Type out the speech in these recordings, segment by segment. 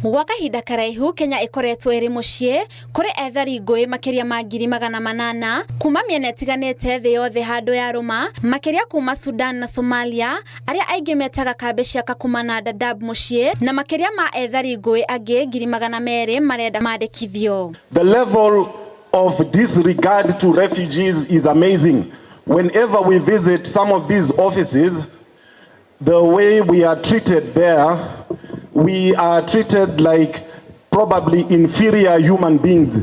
Gwa kahinda karaihu, Kenya ĩkoretwo ĩrĩ mũciĩ kũrĩ ethari ngũĩ makĩria ma 800,000 kuma mĩena ĩtiganĩte thĩ yothe handũ ya rũma, makĩria kuma Sudan na Somalia, arĩa aingĩ metaga kambĩ cia Kakuma na Dadaab mũciĩ, na makĩria ma ethari ngũĩ angĩ 200,000 marenda mandĩkithio. The level of disregard to refugees is amazing. Whenever we visit some of these offices, the way we are treated there, we are treated like probably inferior human beings,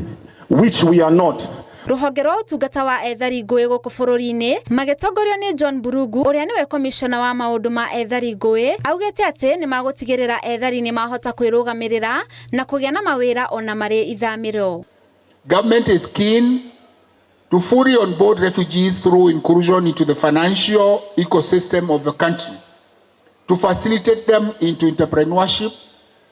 which we are not. Rũhonge rwa ũtungata wa ethari ngũĩ gũkũ bũrũri-inĩ magĩtongorio nĩ John Burugu, ũrĩa nĩwe komishona wa maũndũ ma ethari ngũĩ, augĩte atĩ nĩ magũtigĩrĩra ethari nĩ mahota kwĩrũgamĩrĩra na kũgĩa na mawĩra ona marĩ ithamĩro. Government is keen to fully onboard refugees through inclusion into the financial ecosystem of the country, to facilitate them into entrepreneurship,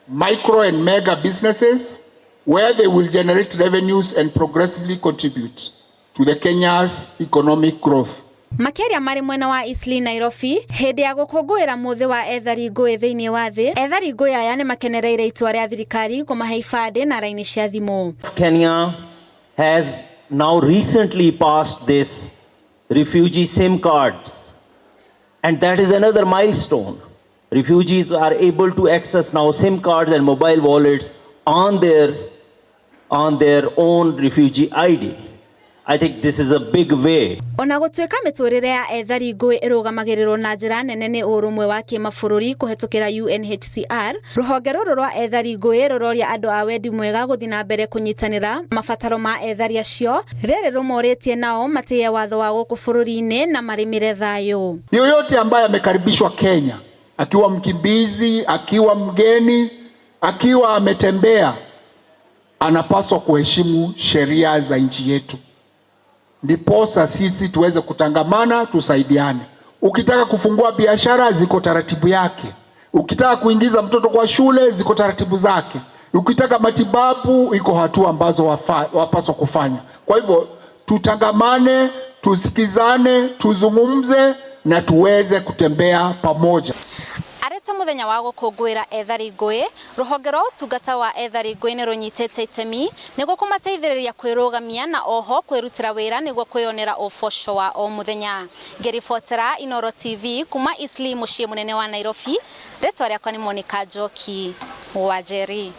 micro and mega businesses, where they will generate revenues and progressively contribute to the Kenya's economic growth. Makĩaria marĩ mwena wa Eastleigh, Nairobi, hĩndĩ ya gũkũngũĩra mũthĩ wa ethari ngũĩ thĩinĩ wa thĩ, ethari ngũĩ aya nĩ makenereire itua rĩa thirikari kũmahe ibandĩ na raini cia thimũ. Kenya has now recently passed this refugee SIM cards, and that is another milestone. Refugees are able to access now SIM cards and mobile wallets on their own refugee ID. I think this is a big way. Ona gũtuĩka mĩtũrĩre ya ethari ngũĩ ĩrũgamagĩrĩrwo na njĩra nene nĩ ũrũmwe wa kĩmabũrũri kũhetũkĩra UNHCR, rũhonge rũrũ rwa ethari ngũĩ rũroria andũ a wendi mwega gũthiĩ na mbere kũnyitanĩra mabataro ma ethari acio. Rĩrĩ rũmorĩtie nao matĩye watho wa gũkũ bũrũri-inĩ na marĩmĩre thayũ. Yoyote ambaye amekaribishwa Kenya akiwa mkimbizi, akiwa mgeni, akiwa ametembea, anapaswa kuheshimu sheria za nchi yetu, ndiposa sisi tuweze kutangamana, tusaidiane. Ukitaka kufungua biashara, ziko taratibu yake. Ukitaka kuingiza mtoto kwa shule, ziko taratibu zake. Ukitaka matibabu, iko hatua ambazo wapaswa kufanya. Kwa hivyo tutangamane, tusikizane, tuzungumze na tuweze kutembea pamoja. Arĩ ta mũthenya wa gũkũngũĩra ethari ngũĩ, rũhonge rwa ũtungata wa ethari ngũĩ nĩ rũnyitĩte itemi nĩguo kũmateithĩrĩria kwĩrũgamia na oho kwĩrutĩra wĩra nĩguo kwĩyonera ũboco wa o mũthenya. Ngĩribotera Inooro TV kuma Eastleigh, mũciĩ mũnene wa Nairobi, rĩtwa rĩakwa nĩ Monica Njoki wa Njeri.